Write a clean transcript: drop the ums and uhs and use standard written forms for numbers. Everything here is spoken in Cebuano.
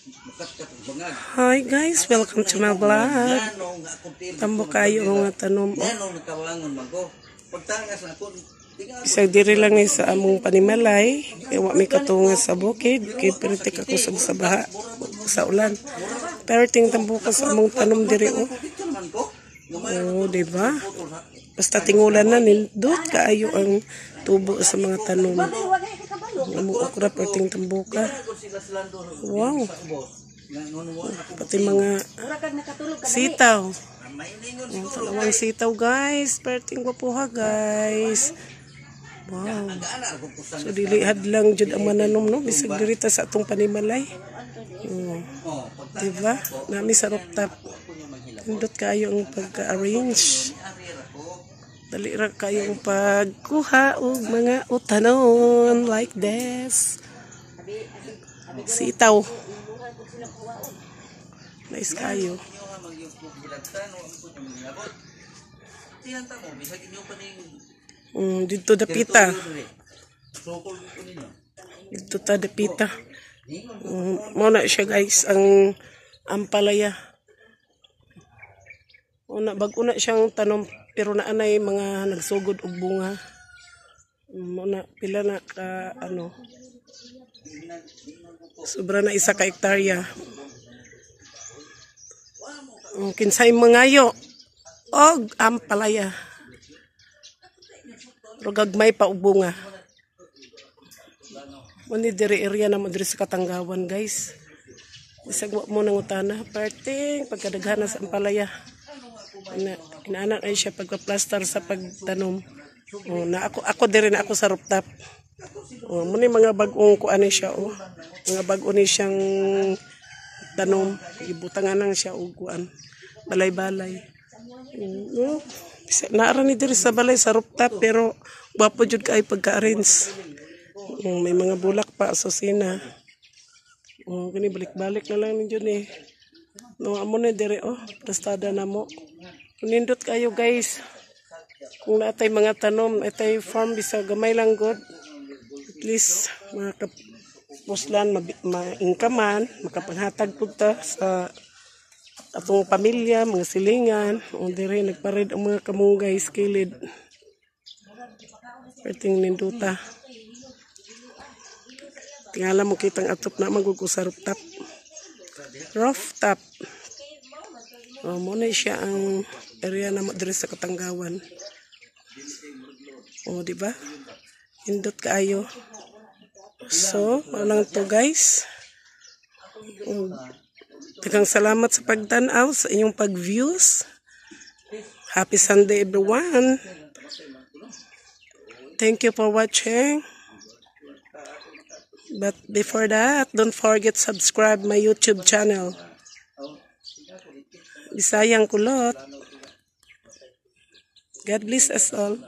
Mukatkat og bangag. Hi guys, welcome to my vlog. Ngano nga akong tiil Tambo kayo ang mga tanom. Oh. Ngano nagkawangon man ko. Pagtangas na ako, tinga Bisag diri lang ni sa among panimalay, kay wa mi katunga sa bukid, kay pertik ako sa baha, sa ulan. Pero ting tambo ka sa among tanom diri, oh. Picture man ko. Nga Oh, di ba? putol ha. Basta tingulan na, nindot kaayo ang tubo sa mga tanom. Among okra, perting tambuka. Ako sila silando Wow, sa ubos. Nga ngono wa ako. Pati mga sitaw. May ningon Ang siguro. Dalawang sitaw, guys. Perting gwapuha, guys. Wow. Ang ana ako kusang. So dili hadlang jud ang mananom, no, bisag diri ta sa atong panimalay. Oh, Oh, pagtangas diba? Nami sa rooftop. ako niya manghilabot. Nindot kayo ang pagka-arrange. Ari ra ko. Dali ra kayong pagkuha og mga utanon like this. Sitaw. Nice kayo. Inyo nga magyug ko gilagtan wa ko niya manghilabot. Tiyan ta mo bisag inyo pa ning Dito dapita. teritoryo diri. Sukol ko ninyo. Dito ta dapita. Ningon Mo na siya, guys, ang ampalaya. Una bag-o na siyang tanom pero naanay mga nagsugod og bunga. Mo na pila na ka ano. Sobra na isa ka hektarya. Kinsay mangayo og ampalaya. Pero gagmay pa og bunga. Mo ni diri area na mo diri sa Katanggawan, guys. Bisag wa mo nangutana, perting pagkadaghan sa ampalaya. Ina inaana ay siya pagpa-plaster sa pagtanom. Oh, na ako ako diri na ako sa rooftop. Oh, mo ni mga bag-ong kuan ni siya, oh. Mga bag-o ni siyang tanom, gibutangan lang siya og kuan. Balay-balay. No? Naara ni diri sa balay sa rooftop pero gwapo jud kay pagka-arrange. May mga bulak pa asusina. Oh, kini balik-balik na lang ninyo ni. No, amo na dire, oh, plastada na mo. Nindot kayo, guys. Kung natay mga tanom, atay farm bisag gamay lang god. At least makapuslan, ma-income man, makapanghatag pud ta sa atong pamilya, mga silingan. O dire nagpared ang mga kamunggay kilid. Perting ninduta. Tingala mo kitang atop na magugo sa rooftop. Rooftop. Oh, mo na siya ang area na mo diri sa Katanggawan. Oh, di ba? Indot kaayo. So, mao lang to, guys. Oh, daghang salamat sa pagtan-aw, sa inyong pag-views. Happy Sunday, everyone. Thank you for watching. But before that, don't forget subscribe my YouTube channel. Bisayang Kulot. God bless us all.